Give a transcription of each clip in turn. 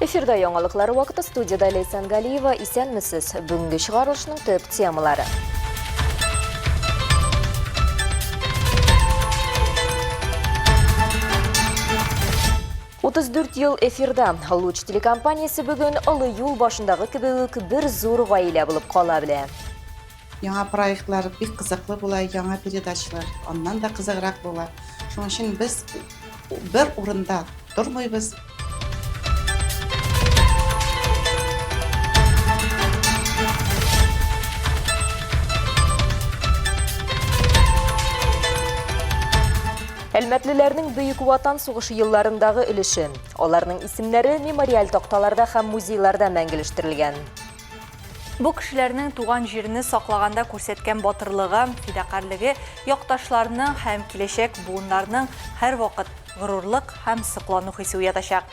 Эфирда яңалыклар вакыты студияда Ләйсән Галиева. Исәнмесез. Бүгенге чыгарылышның төп темалары. 34 ел эфирда Луч телекомпаниясе бүген олы юл башындагы кебек үк бер зур гаилә булып кала белә. Яңа проектлар бик кызыклы була, яңа передачалар аннан да кызыграк була. Шуның өчен без бер урында тормыйбыз. Әлмәтлеләрнең Бөек Ватан сугышы елларындагы өлеше. Аларның исемнәре мемориаль такталарда һәм музейларда мәңгелештерелгән. Бу кешеләрнең туган җирне саклаганда күрсәткән батырлыгы, фидакарьлеге якташларның һәм киләчәк буыннарның һәрвакыт горурлык һәм соклану хисе уятачак.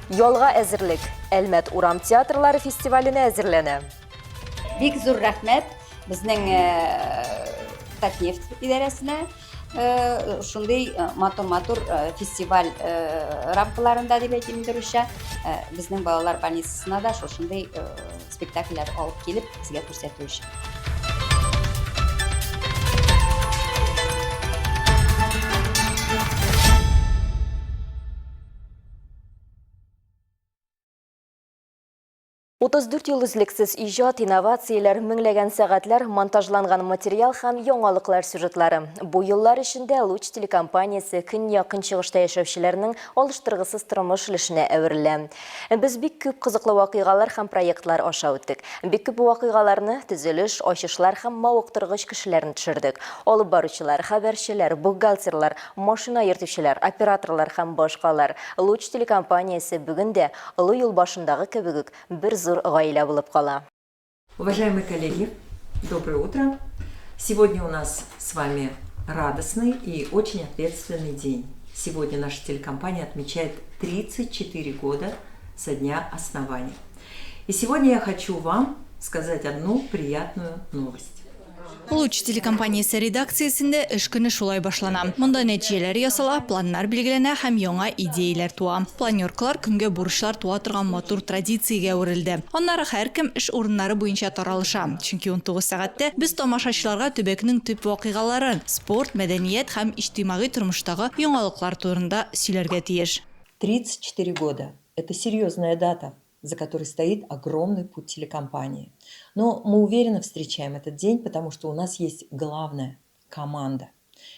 Ялга әзерлек. Әлмәт урам театрлары фестиваленә әзерләнә. Бик зур рәхмәт безнең Татнефть идарәсенә шундый матур-матур фестиваль рамкаларында дип әйтим инде русча, безнең балалар больницасына да шушындый спектакльләр алып килеп безгә күрсәтү өчен. 34 ел өзлексез иҗат, инновацияләр, меңләгән сәгатьләр, монтажланган материал һәм яңалыклар сюжетлары. Бу еллар эчендә Луч телекомпаниясе көньяк-көнчыгышта яшәүчеләрнең алыштыргысыз тормыш өлешенә әверелә. Без бик күп кызыклы вакыйгалар һәм проектлар аша үттек. Бик күп вакыйгаларны, төзелеш, ачышлар һәм мавыктыргыч кешеләрне төшердек. Алып баручылар, хәбәрчеләр, бухгалтерлар, машина йөртүчеләр, операторлар һәм башкалар. Луч телекомпаниясе бүген дә олы юл башындагы кебек үк бер зур гаилә булып кала. Уважаемые коллеги, доброе утро! Сегодня у нас с вами радостный и очень ответственный день. Сегодня наша телекомпания отмечает 34 года со дня основания. И сегодня я хочу вам сказать одну приятную новость. Луч телекомпаниясе редакциясендә эш көне шулай башлана. Монда нәтиҗәләр ясала, планнар билгеләнә һәм яңа идеяләр туа. Планеркалар көнгә бурычлар туа торган матур традициягә әверелде. Аннары һәркем эш урыннары буенча таралыша. Чөнки 19 сәгатьтә без тамашачыларга төбәкнең төп вакыйгаларын, спорт, мәдәният һәм иҗтимагый тормыштагы яңалыклар турында сөйләргә тиеш. 34 года – это серьезная дата, за которой стоит огромный путь телекомпании. Но мы уверенно встречаем этот день, потому что у нас есть главная команда.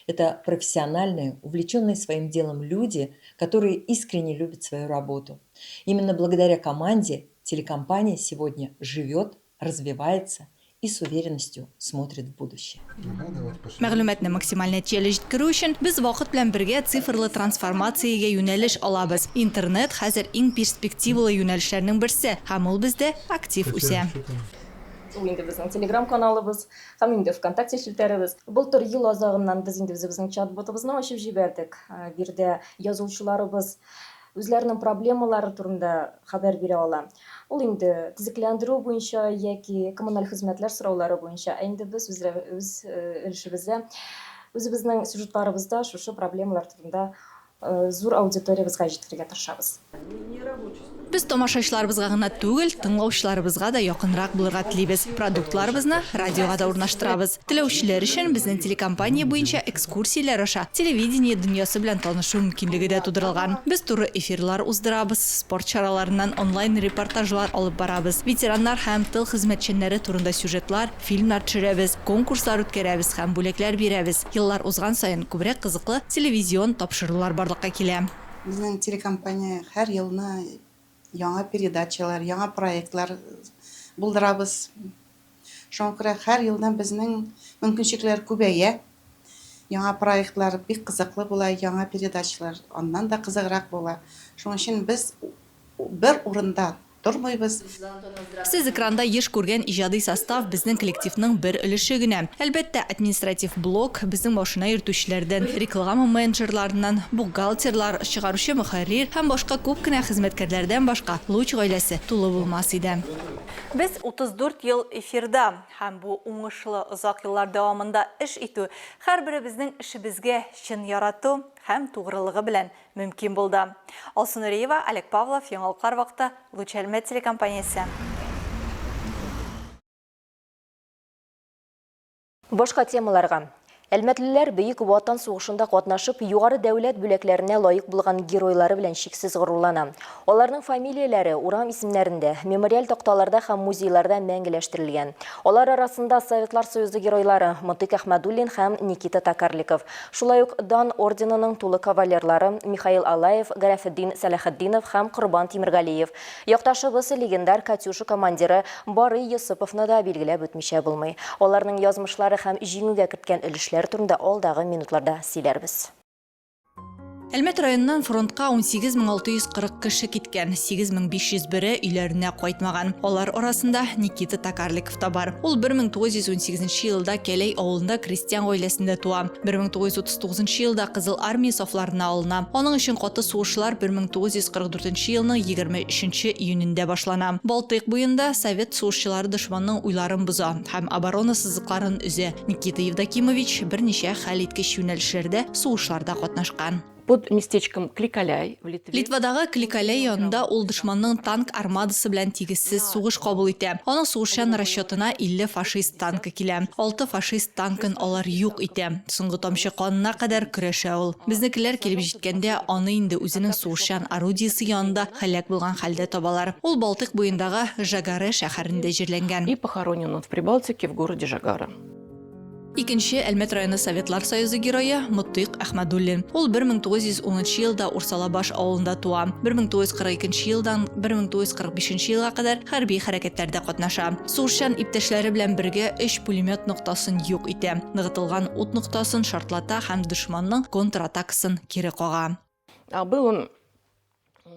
Это профессиональные, увлеченные своим делом люди, которые искренне любят свою работу. Именно благодаря команде телекомпания сегодня живет, развивается и с уверенностью смотрит в будущее. Мәгълүматны максималь нәтиҗәле җиткерү өчен, без вакыт белән бергә цифрлы трансформациягә юнәлеш алабыз. Интернет, хәзер иң перспективалы юнәлешләрнең берсе, һәм ул бездә актив үсә. Ул инде безнең Телеграм каналыбыз һәм инде ВКонтакте челтәребез. Былтыр ел азагыннан без инде үзебезнең чат-ботыбызны ачып җибәрдек. Биредә язучыларыбыз үзләренең проблемалары турында хәбәр бирә ала. Ул инде төзекләндерү буенча яки коммуналь хезмәтләр сораулары буенча. Ә инде без үз, үз өлешебездә үзебезнең сюжетларыбызда шушы проблемалар турында зур аудиториябезгә җиткерергә тырышабыз. Без тамашачыларыбызга гына түгел, тыңлаучыларыбызга да якынрак булырга телибез. Продуктларыбызны радиога да урнаштырабыз. Теләүчеләр өчен безнең телекомпания буенча экскурсияләр аша телевидение дөньясы белән танышу мөмкинлеге дә тудырылган. Без туры эфирлар уздырабыз, спорт чараларыннан онлайн репортажлар алып барабыз, ветераннар һәм тыл хезмәтчәннәре турында сюжетлар, фильмнар төшерәбез, конкурслар үткәрәбез һәм бүләкләр бирәбез. Еллар узган саен күбрәк кызыклы телевизион тапшырулар барлыкка килә. Безнең телекомпания һәр елны яңа передачалар, яңа проектлар булдырабыз. Шуңа күрә һәр елдан безнең мөмкинчелекләр күбәя. Яңа проектлар бик кызыклы була, яңа передачалар аннан да кызыграк була. Шуның өчен без бер урында тормыйбыз. Сез экранда еш күргән иҗади состав безнең коллективның бер өлеше генә. Әлбәттә, административ блок безнең машина йөртүчеләрдән, реклама менеджерларыннан, бухгалтерлар, чыгаручы мөхәррир һәм башка күп кенә хезмәткәрләрдән башка Луч гаиләсе тулы булмас иде. Без 34 ел эфирда, һәм бу уңышлы озак еллар дәвамында эш итү һәрберебезнең эшебезгә чын ярату һәм тугрылыгы белән мөмкин булды. Алсу Нуриева, Олег Павлов, Яңалыклар вакыты, Луч Әлмәт телекомпаниясе. Башка темаларга. Әлмәтлеләр Бөек Ватан сугышында катнашып, югары дәүләт бүләкләренә лаек булган геройлары белән чиксез горурлана. Аларның фамилияләре урам исемнәрендә, мемориаль такталарда һәм музейларда мәңгеләштерелгән. Алар арасында Советлар Союзы геройлары Мотыйк Әхмәдуллин һәм Никита Токарликов. Шулай ук Дан орденының тулы кавалерлары Михаил Алаев, Гарәфетдин Сәләхетдинов һәм Корбан Тимергалиев. Якташыбыз, легендар Катюша командиры Барый Йосыповны да билгеләп үтмичә булмый. Аларның язмышлары һәм җиңүгә керткән өлешләре турында алдагы минутларда сөйләрбез. Әлмәт районыннан фронтка 18640 кеше киткән, 8501-е өйләренә кайтмаган. Алар арасында Никита Токарликов та бар. Ул 1918 елда Кәләй авылында крестьян гаиләсендә туа. 1939 елда Кызыл Армия сафларына алына. Аның өчен каты сугышлар 1944 елның 23 июнендә башлана. Балтыйк буенда совет сугышчылары дошманның уйларын боза һәм оборона сызыкларын өзә. Никита Евдокимович берничә хәлиткеч юнәлешләрдә сугышларда катнашкан. Под местечком Кликаляй в Литве. Литвадагы Кликаляй янында ул дошманның танк армадасы белән тигезсез сугыш кабул итә. Аның сугышчан расчетына 50 фашист танкы килә. Алты фашист танкын алар юк итә. Соңгы тамчы канына кадәр көрәшә ул. Безнекеләр килеп җиткәндә, аны инде үзенең сугышчан орудиесе янында һәлак булган хәлдә табалар. Ул Балтыйк буендагы Жагаре шәһәрендә җирләнгән. И похоронен он в Прибалтике, в городе Жагара. Икенче Әлмәт районы Советлар Союзы герое Мотыйк Әхмәдуллин. Ул 1910 елда Урсалабаш авылында туа. 1942 елдан 1945 елга кадәр хәрби хәрәкәтләрдә катнаша. Сугышчан иптәшләре белән бергә өч пулемет ноктасын юк итә, ныгытылган ут ноктасын шартлата һәм дошманның контратакасын кире кага. Был он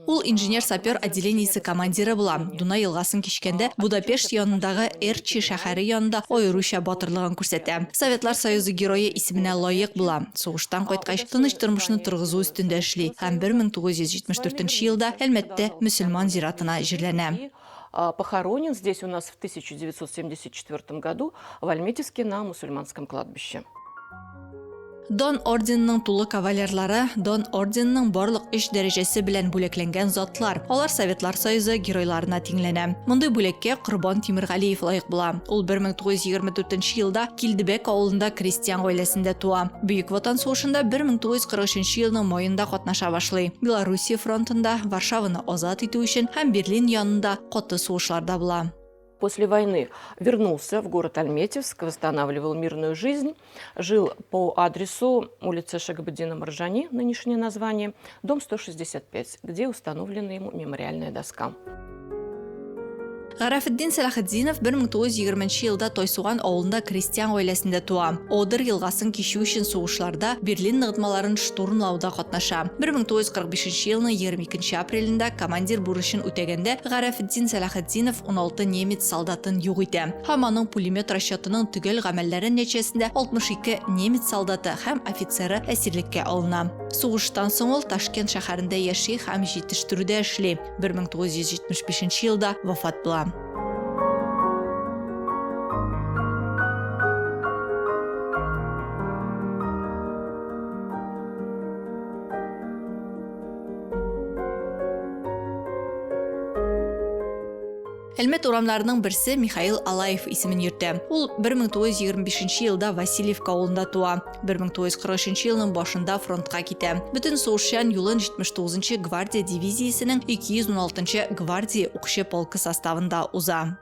Ул инженер-сапер отделениесе командиры була. Дунай елгасын кичкәндә Будапешт янындагы Эрчи шәһәре янында аеруча батырлыгын күрсәтә. Советлар Союзы Герое исеменә лаек була. Сугыштан кайткач, тыныч тормышны торгызу өстендә эшли һәм 1974 елда Әлмәттә мөселман зиратына җирләнә. Похоронен здесь у нас в 1974 году в Альметьевске на мусульманском кладбище. Дон орденының тулы кавалерлары, Дон орденының барлык өч дәрәҗәсе белән бүләкләнгән затлар. Алар Советлар Союзы геройларына тиңләнә. Мондый бүләккә Корбан Тимергалиев лаек була. Ул 1924 елда Килдебәк авылында крестьян гаиләсендә туа. Бөек Ватан сугышында 1943 елның маенда катнаша башлый. Белоруссия фронтында, Варшаваны азат итү өчен һәм Берлин янында каты сугышларда була. После войны вернулся в город Альметьевск, восстанавливал мирную жизнь, жил по адресу улица Шагабуддина Марджани, нынешнее название, дом 165, где установлена ему мемориальная доска. Гарәфетдин Сәлахетдинов 1920 елда Тайсуган авылында крестьян гаиләсендә туа. Одер елгасын кичү өчен сугышларда Берлин ныгытмаларын штурмлауда катнаша. 1945 елның 22 апрелендә командир бурычын үтәгәндә Гарәфетдин Сәлахетдинов 16 немец солдатын юк итә. Һәм аның пулемет расчетының төгәл гамәлләре нәтиҗәсендә 62 немец солдаты һәм офицеры әсирлеккә алына. Сугыштан соң ул Ташкент шәһәрендә яши һәм җитештерүдә эшли. 1975 елда вафат була. Әлмәт урамнарының берсе Михаил Алаев исемен йөртә. Ул 1925 елда Васильевка авылында туа. 1943 елның башында фронтка китә. Бөтен сугышчан юлын 79 нчы гвардия дивизиясенең 216 нчы гвардия укчы полкы составында уза.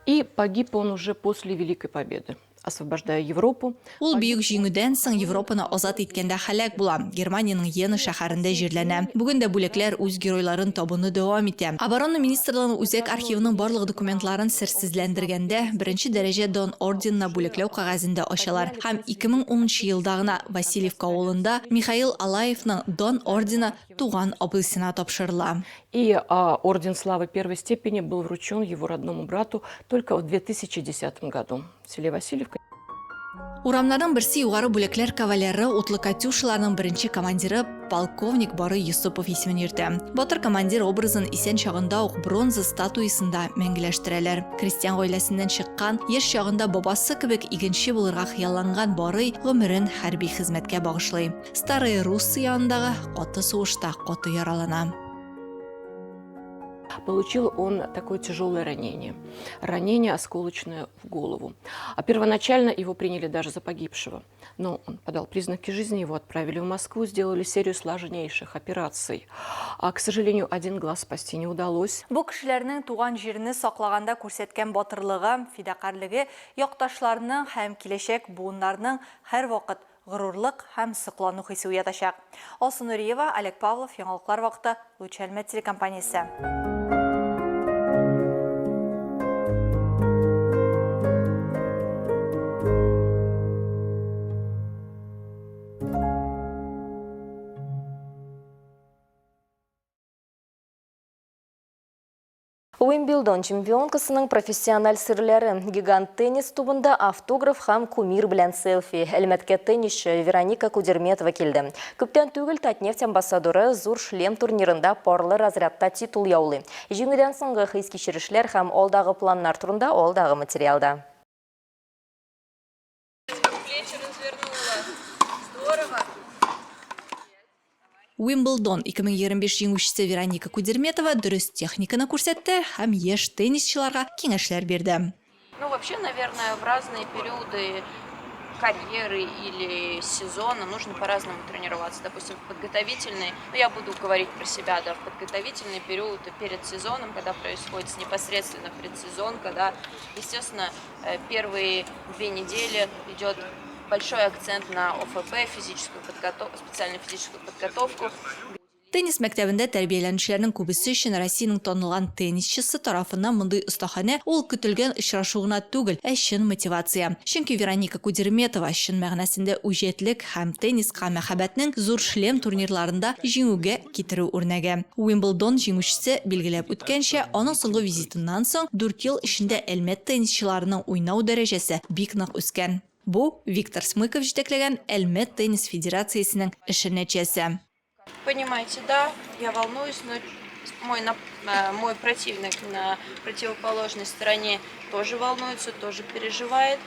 И погиб он уже после Великой Победы. освобождая Европу. Ул Бөек Җиңүдән соң Европаны азат иткәндә һәлак була, Германиянең Йена шәһәрендә җирләнә. Бүген дә бүләкләр үз геройларын табуны дәвам итә. Оборона министрлыгының Үзәк архивының барлык документларын серсезләндергәндә, беренче дәрәҗә Дан орденына бүләкләү кәгазен дә ачалар һәм 2010 нчы елда гына Васильевка авылында Михаил Алаевның Дан ордены туган абыйсына тапшырыла. И орден Славы первой степени был вручен его родному брату только в 2010 году в селе Васильевка. Урамнарның берсе югары бүләкләр кавалеры, утлы катюшаларның беренче командиры полковник Барый Йосыпов исемен йөртә. Батыр командир образын исән чагында ук бронза статуясында мәңгеләштерәләр. Крестьян гаиләсеннән чыккан, яшь чагында бабасы кебек игенче булырга хыялланган Барый гомерен хәрби хезмәткә багышлый. Старая Русса янындагы каты сугышта каты яралана. Получил он такое тяжелое ранение. Ранение осколочное в голову. А первоначально его приняли даже за погибшего. Но он подал признаки жизни, его отправили в Москву, сделали серию сложнейших операций. А, к сожалению, один глаз спасти не удалось. Бу кешеләрнең туган җирне саклаганда күрсәткән батырлыгы, фидакарьлеге якташларның һәм киләчәк буыннарның һәрвакыт Горурлык һәм соклану хисе уятачак. Алсу Нуриева, Олег Павлов, Яңалыклар вакыты, Луч Әлмәт телекомпаниясе. Уимблдон чемпионкасының профессиональ серләре, гигант теннис тубында автограф һәм кумир белән селфи. Әлмәткә теннисчы Вероника Кудерметова килде. Күптән түгел Татнефть амбассадоры Зур шлем турнирында парлы разрядта титул яулый. Җиңүдән соңгы хис-кичерешләр һәм алдагы планнар турында алдагы материалда. Уимблдон 2025 җиңүчесе Вероника Кудерметова дөрес техниканы күрсәтте һәм яшь теннисчыларга киңәшләр бирде. Ну, вообще, наверное, в разные периоды карьеры или сезона нужно по-разному тренироваться. Допустим, в подготовительный, ну, я буду говорить про себя, да, в подготовительный период перед сезоном, когда происходит непосредственно предсезон, когда, естественно, первые две недели идет большой акцент на ОФП, физическую подготовку, специальную физическую подготовку. Теннис мәктәбендә тәрбияләнүчеләрнең күбесе өчен Россиянең танылган теннисчысы тарафыннан мондый остаханә ул көтелгән очрашу гына түгел, ә чын мотивация. Чөнки Вероника Кудерметова чын мәгънәсендә үҗәтлек һәм тенниска мәхәббәтнең Зур шлем турнирларында җиңүгә китерү үрнәге. Уимблдон җиңүчесе билгеләп үткәнчә, аның соңгы визитыннан соң дүрт ел эчендә Әлмәт теннисчыларының уйнау дәрәҗәсе бик нык үскән. Бу, Виктор Смыков җитәкләгән Әлмәт теннис федерациясенең эше нәтиҗәсе. Понимаете, да, я волнуюсь, но мой, мой противник на противоположной стороне тоже волнуется, тоже переживает.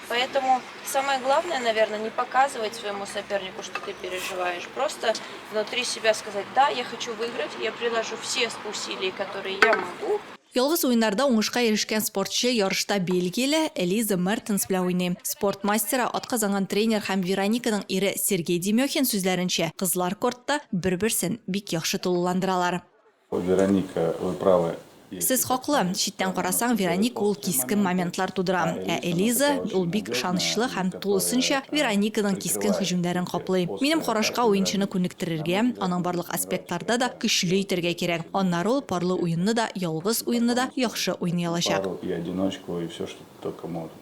Поэтому самое главное, наверное, не показывать своему сопернику, что ты переживаешь. Просто внутри себя сказать, да, я хочу выиграть, я приложу все усилия, которые я могу. Ялгыз уеннарда уңышка ирешкән спортчы ярышта бельгияле Элиза Мертенс белән уйный. Спорт мастеры, атказанган тренер һәм Верониканың ире Сергей Демехин сүзләренчә, кызлар кортта бер-берсен бик яхшы тулыландыралар. Вероника, вы правы. Сез хаклы, читтән карасаң, Вероника ул кискен моментлар тудыра, ә Элиза ул бик ышанычлы һәм тулысынча Верониканың кискен һөҗүмнәрен каплый. Минем карашка, уенчыны күнектерергә, аның барлык аспектларда да көчле итәргә кирәк. Аннары ул парлы уенны да, ялгыз уенны да яхшы уйный алачак. Пару и одиночку, и все, что только можно.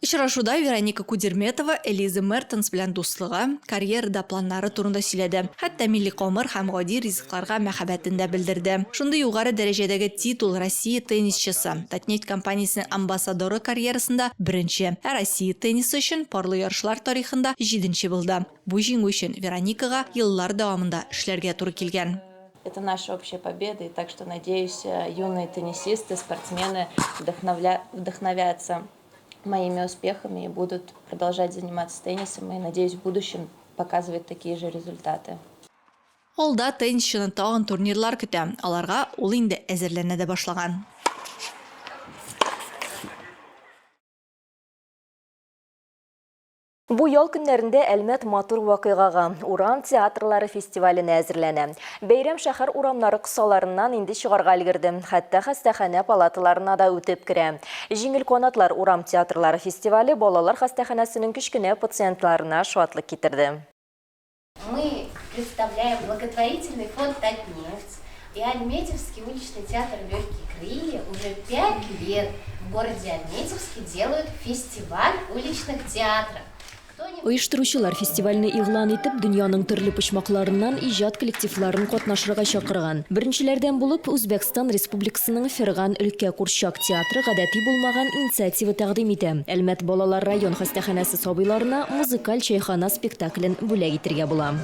Очрашуда Вероника Кудерметова Элиза Мертенс белән дуслыгы, карьерада планнары турында сөйләде, хәтта милли камыр һәм гади ризыкларга мәхәббәтен дә белдерде. Шундый югары дәрәҗәдәге титул Россия теннисчысы, Татнефть компаниясенең амбассадоры карьерасында беренче, ә Россия теннисы өчен парлы ярышлар тарихында җиденче булды. Бу җиңү өчен Вероникага еллар дәвамында эшләргә туры килгән. Это наша общая победа, и так что, надеюсь, юные теннисисты, спортсмены вдохновятся моими успехами и будут продолжать заниматься теннисом и, надеюсь, в будущем показывать такие же результаты. Алда теннисчыны тагын турнирлар көтә, аларга ул инде әзерләнә дә башлаган. Бу ял көннәрендә Әлмәт матур вакыйгага, урам театрлары фестиваленә әзерләнә. Бәйрәм шәһәр урамнары кысаларыннан инде чыгарга өлгерде, хәтта хастаханә палаталарына да үтеп керә. Җиңел канатлар урам театрлары фестивале балалар хастаханәсенең кечкенә пациентларына шатлык китерде. Мы представляем благотворительный фонд «Татнефть» и Альметьевский уличный театр «Легкие крылья» уже пять лет в городе Альметьевске делают фестиваль уличных театров. Оештыручылар фестивальне игълан итеп, дөньяның төрле почмакларыннан иҗат коллективларын катнашырга чакырган. Беренчеләрдән булып, Үзбәкстан Республикасының Ферган өлкә курчак театры гадәти булмаган инициатива тәкъдим итә. Әлмәт балалар район хастаханәсе сабыйларына Музыкаль чәйхана спектаклен бүләк итергә була.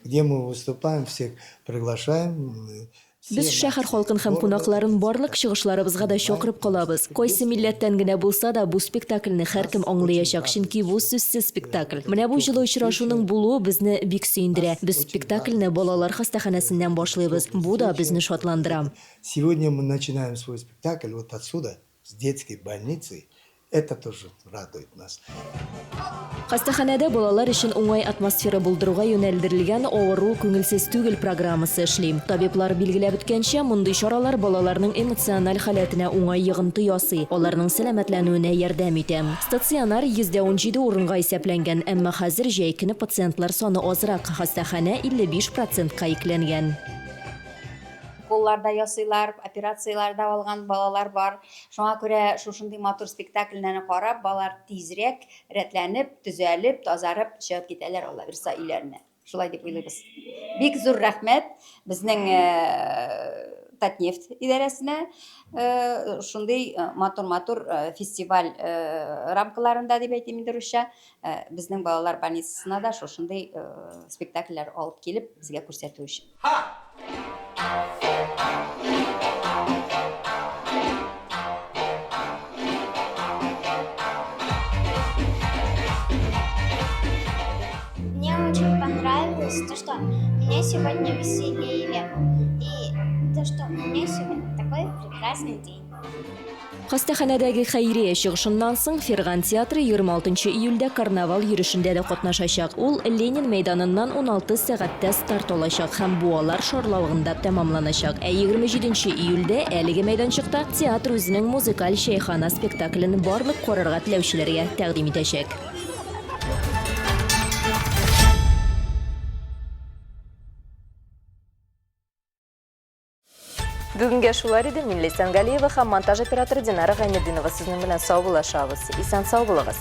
Где мы выступаем, всех приглашаем. Без шәһәр халкын һәм кунакларын барлык чыгышларыбызга да чакырып калабыз. Кайсы милләттән генә булса да, бу спектакльне һәркем аңлыячак, чөнки бу сүзсез спектакль. Менә бу җылы очрашуның булуы безне бик сөендерә. Без спектакльне балалар хастаханәсеннән башлыйбыз, бу да безне шатландыра. Сегодня мы начинаем свой спектакль вот отсюда, с детской больницы. Это тоже радует нас. Хастаханәдә балалар өчен уңай атмосфера булдыруга юнәлдерелгән Авыру күңелсез түгел программасы эшли. Табиблар билгеләп үткәнчә, мондый чаралар балаларның эмоциональ халәтенә уңай йогынты ясый, аларның сәламәтләнүенә ярдәм итә. Стационар 117 урынга исәпләнгән, әмма хәзер җәй көне пациентлар саны азрак, хастаханә 55 процентка йөкләнгән. Уколлар да ясыйлар, операцияләр дә алган балалар бар. Шуңа күрә шушындый матур спектакльләрне карап, балалар тизрәк рәтләнеп, төзәлеп, тазарып чыгып китәләр, Алла бирса, өйләренә. Шулай дип уйлыйбыз. Бик зур рәхмәт безнең Татнефть идарәсенә шундый матур-матур фестиваль рамкаларында дип әйтим инде русча, безнең балалар больницасына да шушындый спектакльләр алып килеп безгә күрсәтү өчен. Мне очень понравилось то, что меня сегодня веселили, и то, что у меня сегодня такой прекрасный день. Хастаханәдәге хәйрия чыгышыннан соң Ферган театры 26 июльдә карнавал йөрешендә дә катнашачак. Ул Ленин мәйданыннан 16 сәгатьтә старт алачак һәм Буалар шарлавыгында тәмамланачак. Ә 27 июльдә әлеге мәйданчыкта театр үзенең Музыкаль чәйхана спектаклен барлык карарга теләүчеләргә тәкъдим итәчәк. Бүгенгә шулар иде. Мин Ләйсән Галиева һәм монтаж операторы Динара Гайнетдинова сезнең белән саубуллашабыз. Исән сау булыгыз.